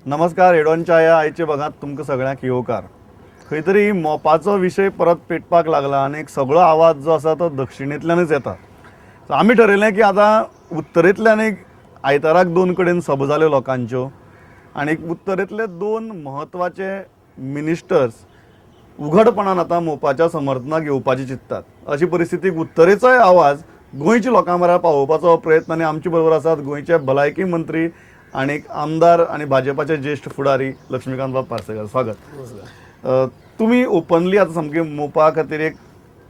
नमस्कार, हेडॉनच्या ह्या आयच्या भागांत तुमकां सगळ्यांक येवकार. खंय तरी मोपाचो विशय परत पेटपाक लागला आनी एक सगळो आवाज जो आसा तो दक्षिणेंतल्यानच येता. सो आमी ठरयलें की आतां उत्तरेंतल्यान एक आयताराक दोन कडेन सभा जाल्यो लोकांच्यो आनी उत्तरेंतले दोन म्हत्वाचे मिनिस्टर्स उघडपणान आतां मोपाच्या समर्थनाक येवपाचे चिंततात. अशी परिस्थितीक उत्तरेचोय आवाज गोंयच्या लोकां बराबर पावोवपाचो प्रयत्न आनी आमचे बरोबर आसात गोंयचे भलायकी मंत्री आनी आमदार आनी भाजपाचे ज्येश्ठ फुडारी लक्ष्मीकांत बाब पार्सेकर. स्वागत. तुमी ओपनली आतां सामकें मोपा खातीर एक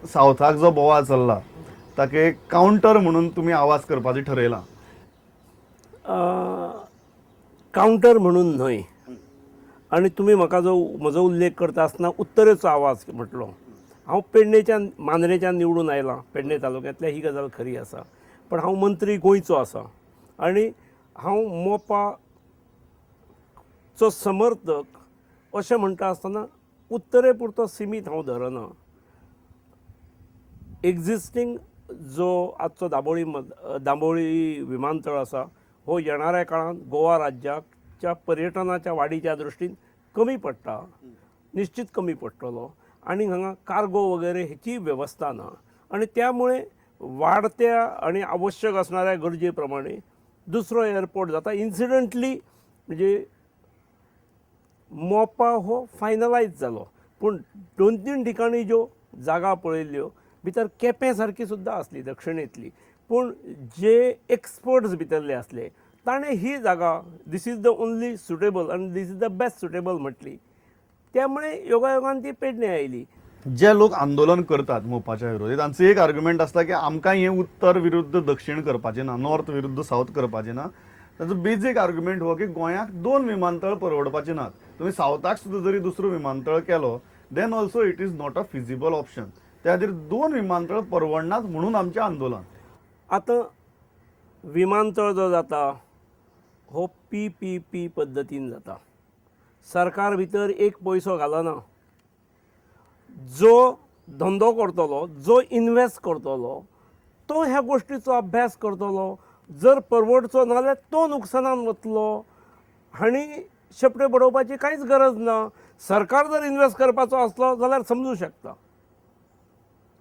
सावथाक जो बोवाळ चल्ला ताका एक कावंटर म्हणून तुमी आवाज करपाचें ठरयलां. कावंटर म्हणून न्हय. आनी तुमी म्हाका जो म्हजो उल्लेख करता आसतना उत्तरेचो आवाज म्हटलो, हांव पेडणेच्यान, मांद्रेच्यान निवडून आयलां, पेडणे तालुक्यांतल्या, ही गजाल खरी आसा. पण हांव मंत्री गोंयचो आसा आनी हांव मोपाचो समर्थक अशें म्हणटा आसतना उत्तरे पुरतो सिमीत हांव धरना. एग्जिस्टींग जो आजचो दाबोळी दाबोळी विमानतळ आसा, हो येणाऱ्या काळांत गोवा राज्याच्या पर्यटनाच्या वाडीच्या दृश्टीन कमी पडटा, निश्चित कमी पडटलो. आनी हांगा कार्गो वगैरे हेची वेवस्था ना आनी त्यामुळे वाडत्या आनी आवश्यक असणाऱ्या गरजे प्रमाणे दुसरो एअरपोर्ट जाता. इन्सिडंटली म्हणजे मोपा हो फायनलायज जालो, पूण दोन तीन ठिकाणी ज्यो जागा पळयल्ल्यो, भितर केपें सारकी सुद्दां आसली दक्षिणेंतली, पूण जे एक्सपर्ट्स भितरले आसले ताणें ही जागा "This is the only suitable आनी this is the best suitable" म्हटली. त्यामुळे योगायोगान ती पेडणे आयली. जे लोक आंदोलन करतात मोपाच्या विरोधी, तांचो एक आर्ग्युमेंट आसता की आमकां हें उत्तर विरुद्ध दक्षिण करपाचें ना, नॉर्थ विरुद्ध सावथ करपाचें ना. ताचो बेजीक आर्ग्युमेंट हो की गोंयाक दोन विमानतळ परवडपाचे नात. तुमी सावथाक सुद्दां जरी दुसरो विमानतळ केलो, then also it is not a feasible option. त्या खातीर दोन विमानतळ परवडनात म्हणून आमचें आंदोलन. आतां विमानतळ जो जाता हो पीपीपी पद्दतीन जाता. सरकार भितर एक पयसो घालना. जो धंदो करतलो, जो इनवेस्ट करतलो, तो ह्या गोश्टीचो अभ्यास करतलो. जर परवडचो ना जाल्यार तो नुकसानान वतलो आनी शेपड्यो बडोवपाची कांयच गरज ना. सरकार जर इनवेस्ट करपाचो आसलो जाल्यार समजू शकता.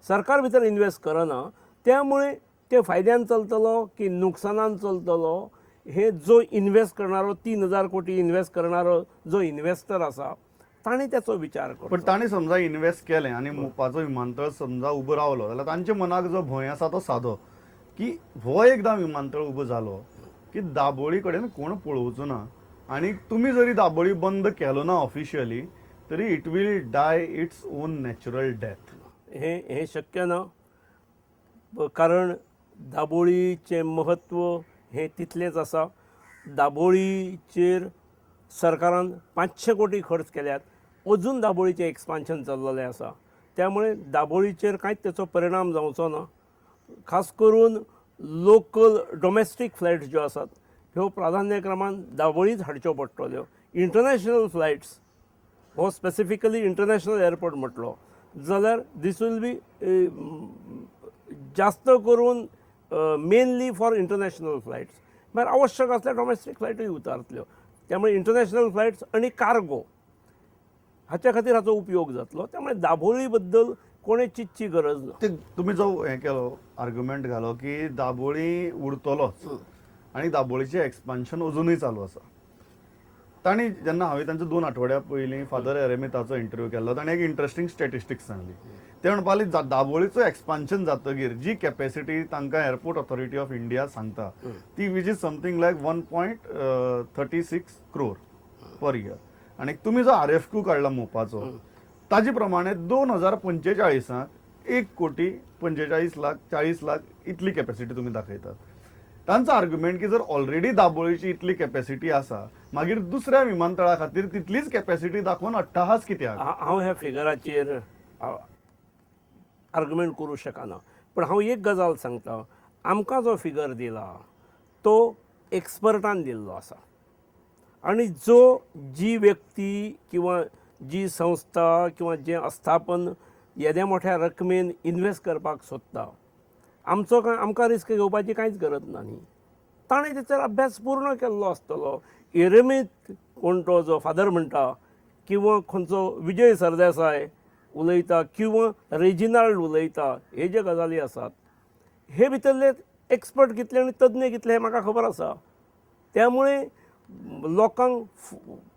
सरकार भितर इनवेस्ट करना, त्यामुळे ते फायद्यान चलतलो की नुकसानान चलतलो हे जो इन्वेस्ट करणारो, 3000 कोटी इन्वेस्ट करणारो जो इन्वेस्टर आसा, ताणें त्याचो विचार पण करचो. तांणी समजा इन्वेस्ट केलें आनी मोपाचो विमानतळ समजा उबो रावलो जाल्यार तांच्या मनाक जो भंय आसा तो सादो की हो एकदां विमानतळ उबो जालो की दाबोळी कडेन कोण पळोवचो ना आनी तुमी जरी दाबोळी बंद केलो ना ऑफिशियली तरी it will die its own natural death. हें हें शक्य ना, कारण दाबोळीचें म्हत्व हें तितलेंच आसा. दाबोळीचेर सरकारान 500 कोटी खर्च केल्यात. अजून दाबोळीचें एक्सपान्शन चल्लेलें आसा. त्यामुळे दाबोळीचेर कांयच तेचो परिणाम जावचो ना. खास करून लोकल डोमेस्टीक फ्लायट्स ज्यो आसात, ह्यो प्राधान्यक्रमान दाबोळीच हाडच्यो पडटल्यो. इंटरनॅशनल फ्लायट्स हो स्पेसिफिकली इंटरनॅशनल एअरपोर्ट म्हटलो जाल्यार दीस will be जास्त करून मेनली फॉर इंटरनॅशनल फ्लायट्स. मागीर आवश्यक आसल्यार डोमेस्टीक फ्लायटूय उतारतल्यो. त्यामुळे इंटरनॅशनल फ्लायट्स आनी कार्गो हाच्या खातीर हाचो उपयोग जातलो. त्यामुळे दाबोळी बद्दल कोणें चिंतची गरज ना. ते तुमी जो हें केलो, आर्ग्युमेंट घालो की दाबोळी उरतलोच आनी दाबोळीचें एक्सपान्शन अजुनूय चालू आसा. तांणी जेन्ना हांवें तांचो 2 आठवड्या पयलीं फादर एरेमिताचो इंटरव्यू केल्लो, ताणें एक इंट्रस्टींग स्टॅटिस्टिक्स सांगली. ते म्हणपाक लागले, दाबोळीचो एक्सपान्शन जातगीर जी कॅपॅसिटी तांकां एअरपोर्ट ऑथॉरिटी ऑफ इंडिया सांगता ती, which is something like 1.36 crore per year, आनी तुमी जो आरएफक्यू काडला मोपाचो, ताजे प्रमाणे 2045त 1 कोटी 45 लाख, 40 लाख इतली कॅपॅसिटी तुमी दाखयतात. तांचो आर्ग्युमेंट की जर ऑलरेडी दाबोळीची इतली कॅपॅसिटी आसा, मागीर दुसऱ्या विमानतळा खातीर तितलीच कॅपॅसिटी दाखोवन अट्टाहास कित्याक? हांव ह्या फिगराचेर आर्ग्युमेंट करूं शकना, पण हांव एक गजाल सांगता. आमकां जो फिगर दिला तो एक्सपर्टान दिल्लो आसा आनी जो जी व्यक्ती किंवा जी संस्था किंवा जें आस्थापन येद्या मोठ्या रकमेन इन्वेस्ट करपाक सोदता, आमचो काय आमकां रिस्क घेवपाची कांयच गरज ना न्ही. ताणें तेचेर अभ्यास पूर्ण केल्लो आसतलो. एरेमीत कोण तो जो फादर म्हणटा किंवा खंयचो विजय सरदेसाय उलयता किंवा रेजिनाल्ड उलयता, हे जे गजाली आसात हे भितरले एक्सपर्ट कितले आनी तज्ञ कितले हें म्हाका खबर आसा. त्यामुळे लोकांक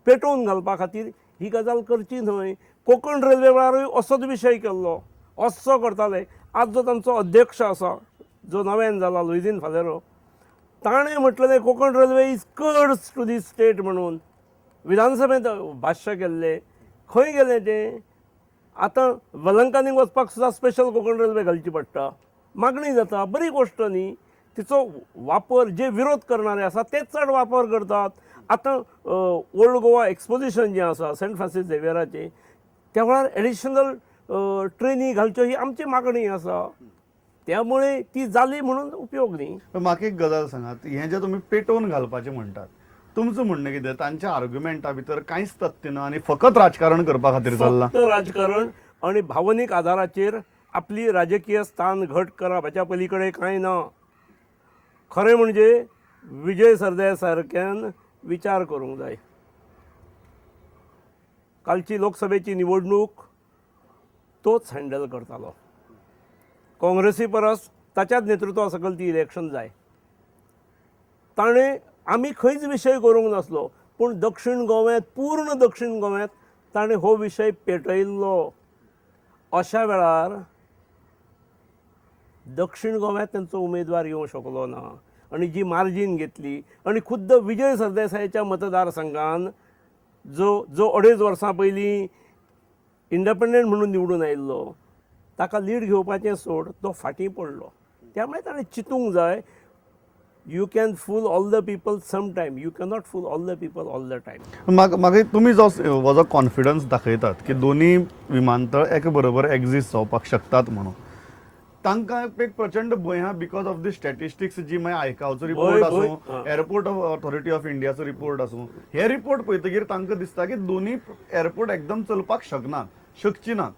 पेटोवन घालपा खातीर ही गजाल करची न्हय. कोंकण रेल्वे वेळारूय असोच विशय केल्लो, असो करताले. आज जो तांचो अध्यक्ष आसा जो नव्यान जाला लुइझीन फालेरो, ताणें म्हटलेलें Konkan railway is curse to the state म्हणून विधानसभेंत भाश्य केल्लें. खंय गेलें तें? आतां वेलंकानीक वचपाक सुद्दां स्पेशल कोंकण रेल्वे घालची पडटा, मागणी जाता. बरी गोश्ट न्ही. तिचो वापर जे विरोध करणारे आसा तेच चड वापर करतात. आतां ओल्ड गोवा एक्सपोजिशन जें आसा सेंट फ्रांसीस झेवियराचें, त्या वेळार एडिशनल ट्रेनी घालच्यो ही आमची मागणी आसा. त्यामुळे ती जाली म्हणून उपयोग न्ही. पण म्हाका एक गजाल सांगात, हें जें तुमी पेटोवन घालपाचें म्हणटात, तुमचो म्हणणें कितें? तांच्या आर्ग्युमेंटा भितर कांयच तथ्य ना आनी फकत राजकारण करपा खातीर चल्लां. फक्त राजकारण आणि भावनीक आधाराचेर आपली राजकीय स्थान घट करप, हाच्या पलीकडे कांय ना. खरें म्हणजे विजय सरदेसाय सारक्यान विचार करूंक जाय. कालची लोकसभेची निवडणूक तोच हँडल करतालो. काँग्रेसी परस ताच्याच नेतृत्वा सकयल ती इलेक्शन जाय. ताणें आमी खंयच विशय करूंक नासलो, पूण दक्षीण गोव्यांत, पूर्ण दक्षीण गोव्यांत ताणें हो विशय पेटयल्लो. अशा वेळार दक्षीण गोव्यांत तांचो उमेदवार येवंक शकलो ना आनी जी मार्जीन घेतली आनी खुद्द विजय सरदेसायाच्या मतदारसंघान जो जो 2.5 वर्सां पयलीं इंडिपेंडंट म्हणून निवडून आयिल्लो ताका लीड घेवपाचें सोड, तो फाटीं पडलो. त्यामुळे ताणें चिंतूंक जाय, you can fool all the people some time, you cannot fool all the people all the time. म्हाका म्हाका तुमी जो हो जो कॉन्फिडन्स दाखयतात की दोनी विमानतळ एका बरोबर एक्झिस्ट जावपाक शकतात म्हणून, तांकां एक प्रचंड भंय आहा because of the statistics जी मागीर आयकावचो रिपोर्ट आसूं, एअरपोर्ट ऑथॉरिटी ऑफ इंडियाचो रिपोर्ट आसूं, हे रिपोर्ट पळयतकीर तांकां दिसता की दोनी एअरपोर्ट एकदम चलपाक शकनात, शकची नात.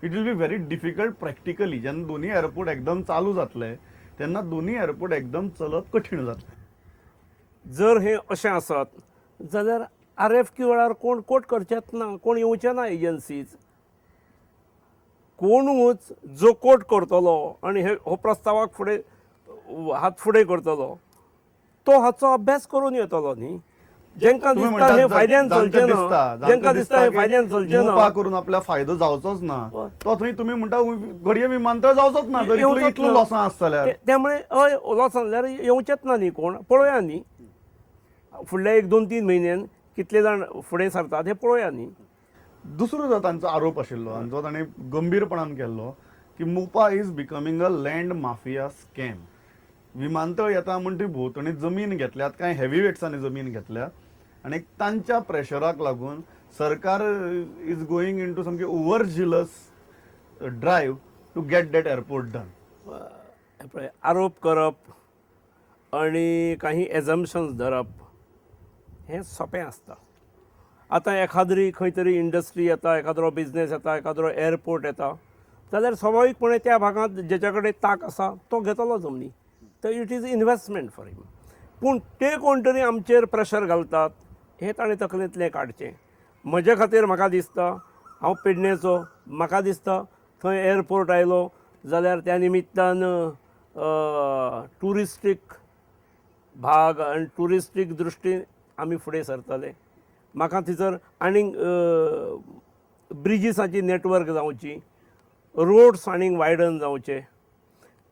It will be very difficult practically. जेन्ना दोनी एअरपोर्ट एकदम चालू जातले तेन्ना दोनी एअरपोर्ट एकदम चलप कठीण जातलें. जर हें अशें आसत जाल्यार RFQ वेळार कोण कोट करचेच ना, कोण येवचे ना एजन्सीज, कोणूच जो कोट करतलो आनी हे हो प्रस्तावाक फुडें हात फुडें करतलो तो हाचो अभ्यास करून येतलो न्ही. जेंकां तुमी दिसता म्हणटात हें फायद्यान जांकां चलचें ना, दिसता, जेंकां दिसता हें की फायद्यान चलचें मोपा ना, करून आपल्या फायदो जावचोच ना, तो थंय तुमी म्हणटा घडये विमानतळ जावचोच ना जर इतलो येवचोच इतलो ना. लॉसां आसत जाल्यार. त्यामुळे हय लॉस जाल्यार येवचेच ना न्ही कोण. पळोवया न्ही फुडल्या 1 2 3 म्हयन्यान कितले जाण फुडें सरतात हें पळोवया न्ही. दुसरो जो तांचो आरोप आशिल्लो आनी जो ताणें गंभीरपणान केल्लो की Mopa is becoming a land mafia scam. विमानतळ येता म्हण ती भोंवतणी जमीन घेतल्यात, कांय हेवी वेट्सांनी जमीन घेतल्या आनी तांच्या प्रेशराक लागून सरकार is going in to सामकी over zealous drive to get that airport done. हें पळय, आरोप करप आनी काही एजम्पशन्स धरप हें सोंपें आसता. आतां एखाद्री खंय तरी इंडस्ट्री येता, एखाद्रो बिजनेस येता, एखाद्रो एअरपोर्ट येता जाल्यार स्वाभावीकपणे त्या भागांत जेच्या कडेन ताक आसा तो घेतलो जमनी, तर it is investment for him. पूण ते कोण तरी आमचेर प्रेशर घालतात हें ताणें तकलेंतलें काडचें. म्हजे खातीर म्हाका दिसता, हांव पेडणेचो, म्हाका दिसता थंय एअरपोर्ट आयलो जाल्यार त्या निमित्तान ट्युरिस्टीक भाग आनी ट्युरिस्टीक दृश्टीन आमी फुडें सरतले. म्हाका थंयसर आनीक ब्रिजीसाची नेटवर्क जावची, रोड्स आनीक वायडन जावचे,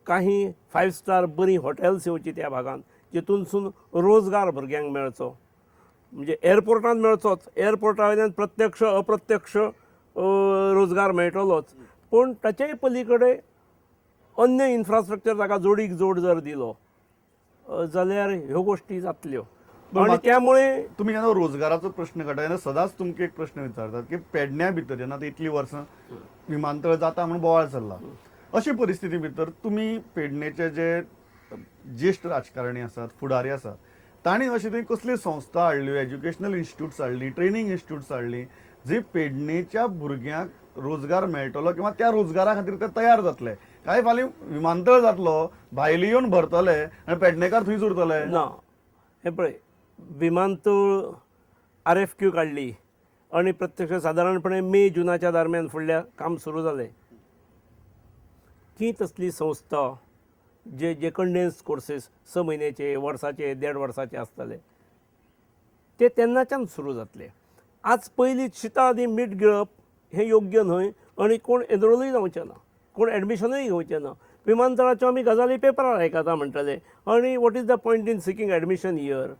काही 5 स्टार बरीं हॉटेल्स येवची त्या भागांत, जितूनसून रोजगार भुरग्यांक मेळचो. म्हणजे एअरपोर्टान मेळचोच, एअरपोर्टा वयल्यान प्रत्यक्ष अप्रत्यक्ष रोजगार मेळटलोच, पूण ताचेय पली कडेन अन्य इन्फ्रास्ट्रक्चर ताका जोडीक जोड जर दिलो जाल्यार ह्यो गोश्टी जातल्यो. आनी त्यामुळे तुमी जेन्ना रोजगाराचो प्रश्न काडटा तेन्ना सदांच तुमकां एक प्रश्न विचारतात की पेडण्या भितर जेन्ना आतां इतलीं वर्सां विमानतळ जाता म्हूण बोवाळ चल्ला, अशी परिस्थिती भितर तुमी पेडणेचे जे ज्येश्ठ राजकारणी आसात, फुडारी आसात, तांणी अशी थंय कसली संस्था हाडल्यो, एज्युकेशनल इन्स्टिट्यूट्स हाडली, ट्रेनींग इन्स्टिट्यूट्स हाडली, जी पेडणेच्या भुरग्यांक रोजगार मेळटलो किंवा त्या रोजगारा खातीर ते तयार जातले? काय फाल्यां विमानतळ जातलो, भायले येवन भरतले आनी पेडणेकार थंयच उरतले? ना, हें पळय, विमानतळ RFQ काडली आनी प्रत्यक्ष सादारणपणे मे जुनाच्या दरम्यान फुडल्या काम सुरू जालें की तसली संस्था जे जे कंडेन्स कोर्सीस 6 म्हयन्याचे, वर्साचे, देड वर्साचे आसतले ते तेन्नाच्यान सुरू जातले. आज पयलीं शिता आदी मीठ गिळप हें योग्य न्हय आनी कोण एनरोलूय जावचें ना, कोण एडमिशनूय घेवचें ना. विमानतळाच्यो आमी गजाली पेपरार आयकता म्हणटले आनी what is the point in seeking admission here.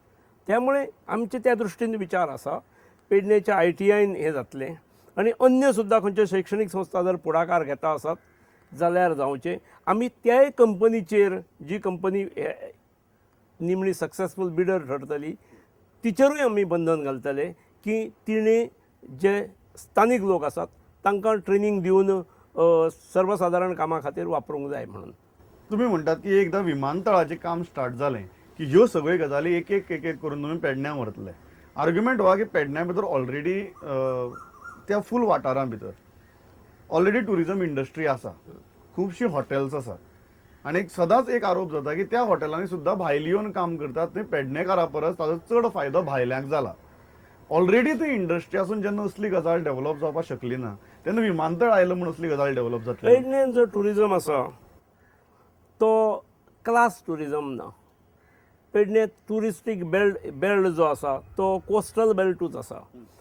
त्यामुळे आमचे त्या दृश्टीन विचार आसा. पेडणेच्या ITIन हें जातलें आनी अन्य सुद्दां खंयच्यो शैक्षणीक संस्था जर फुडाकार घेता आसत जाल्यार जावचें. आमी त्याय कंपनीचेर जी कंपनी निमणी सक्सेसफूल बिडर ठरतली तिचेरूय आमी बंधन घालतले की तिणें जे स्थानीक लोक आसात तांकां ट्रेनींग दिवन सर्वसादारण कामा खातीर वापरूंक जाय म्हणून. तुमी म्हणटात की एकदां विमानतळाचें काम स्टार्ट जालें की ह्यो सगळ्यो गजाली एक एक एक एक करून तुमी पेडण्यां व्हरतले. आर्ग्युमेंट हो की पेडण्यां भितर ऑलरेडी त्या फूल वाठारां भितर ऑलरेडी ट्युरिजम इंडस्ट्री आसा, खुबशीं हॉटेल्स आसात आनी सदांच एक आरोप जाता की त्या हॉटेलांनी सुद्दां भायली येवन काम करतात, थंय पेडणेकारा परस ताजो चड फायदो भायल्यांक जाला. ऑलरेडी थंय इंडस्ट्री आसून जेन्ना असली गजाल डेव्हलप जावपाक शकली ना तेन्ना विमानतळ आयलो म्हूण असली गजाल डेव्हलप जातली. पेडण्यान जो ट्युरिजम आसा तो क्लास ट्युरिजम ना. पेडणे ट्युरिस्टीक बेल्ट जो आसा तो कोस्टल बेल्टूच आसा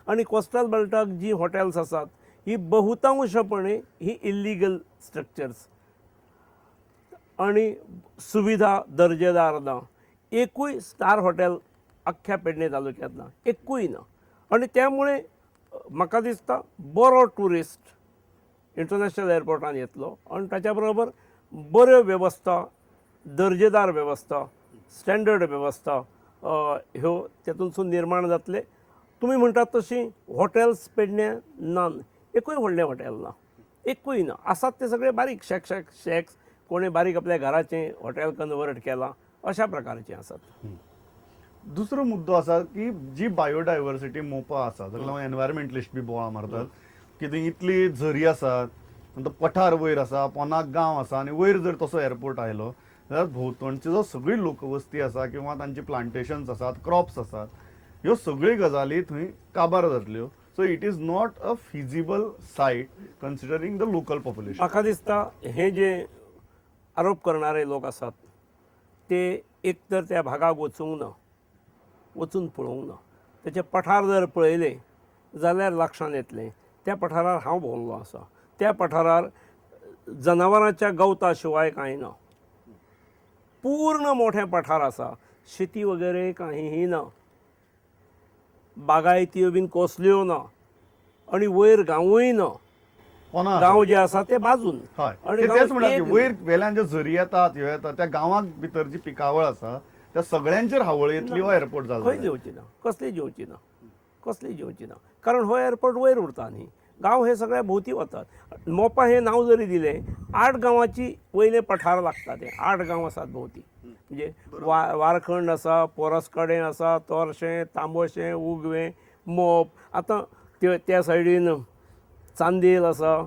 आनी कोस्टल बेल्टाक जी हॉटेल्स आसात ही बहुतांशपणे ही इल्लिगल स्ट्रक्चर्स आनी सुविधा दर्जेदार ना. एकूय स्टार हॉटेल अख्ख्या पेडणे तालुक्यांत ना, एकूय ना. आनी त्यामुळे म्हाका दिसता बरो ट्युरिस्ट इंटरनॅशनल एअरपोर्टान येतलो आनी ताच्या बरोबर बऱ्यो वेवस्था, दर्जेदार वेवस्था, स्टँडर्ड वेवस्था ह्यो तेतूनसून निर्माण जातले. तुमी म्हणटात तशी हॉटेल्स पेडण्यां ना, एकूय व्हडलें हॉटेल ना, एकूय ना. आसात ते सगळे बारीक शॅक शॅक शॅक्स, कोणी बारीक आपल्या घराचें हॉटेल कन्वर्ट केलां अशा प्रकारचें आसात. दुसरो मुद्दो आसा की जी बायोडायवर्सिटी मोपा आसा ताका लागून एनवायरमेंटलिस्ट बी बोवाळ मारतात की थंय इतली झरी आसात, नंतर पठार वयर आसा, पोनाक गांव आसा आनी वयर जर तसो एअरपोर्ट आयलो जाल्यार भोंवतणची जो सगळी लोकवस्ती आसा किंवा तांची प्लांटेशन्स आसात, क्रॉप्स आसात, ह्यो सगळ्यो गजाली थंय काबार जातल्यो. So it is not a feasible site considering the local population. म्हाका दिसता हे जे आरोप करणारे लोक आसात ते एक तर त्या भागाक वचूंक ना, वचून पळोवंक ना. तेचें पठार जर पळयलें जाल्यार लक्षांत येतलें. त्या पठारार हांव भोंवल्लो आसा. त्या पठारार जनावरांच्या गवता शिवाय कांय ना. पूर्ण मोठें पठार आसा, शेती वगैरे कांयही ना, बागायत्यो बीन कसल्यो ना आनी वयर गांवूय ना. पोना गांव जे आसा ते बाजून. हय, आनी ते गांव तेच म्हणटा की एक वयर वेल्यान ज्यो झरी येतात ह्यो येतात त्या गांवाक भितर जी पिकावळ आसा त्या सगळ्यांचेर हावळ येतली हो एअरपोर्ट जालो खंय जाल्यार. जेवची ना, कसली जेवची ना, कसली जेवची ना. कारण हो एअरपोर्ट वयर उरता न्ही, गांव हे सगळे भोंवती वतात. मोपा हें नांव जरी दिलें, 8 गांवाची वयलें पठार लागता, तें 8 गांव आसात भोंवती. म्हणजे वारखंड आसा, पोरसकडें आसा, तोरशें, तांबोशें, उगवें, मोप. आतां त्या सायडीन चांदेल आसा,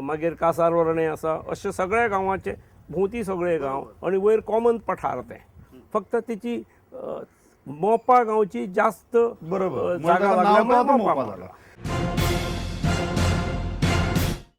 मागीर कासारवर्णें आसा. अशे सगळ्या गांवाचे भोंवती सगळे गांव आनी वयर कॉमन पठार तें. फक्त तिची मोपा गांवची जास्त बरोबर, जागा म्हणून ताका नाव लागल्यामुळे तो मोपा मोपा म्हणला. जाला.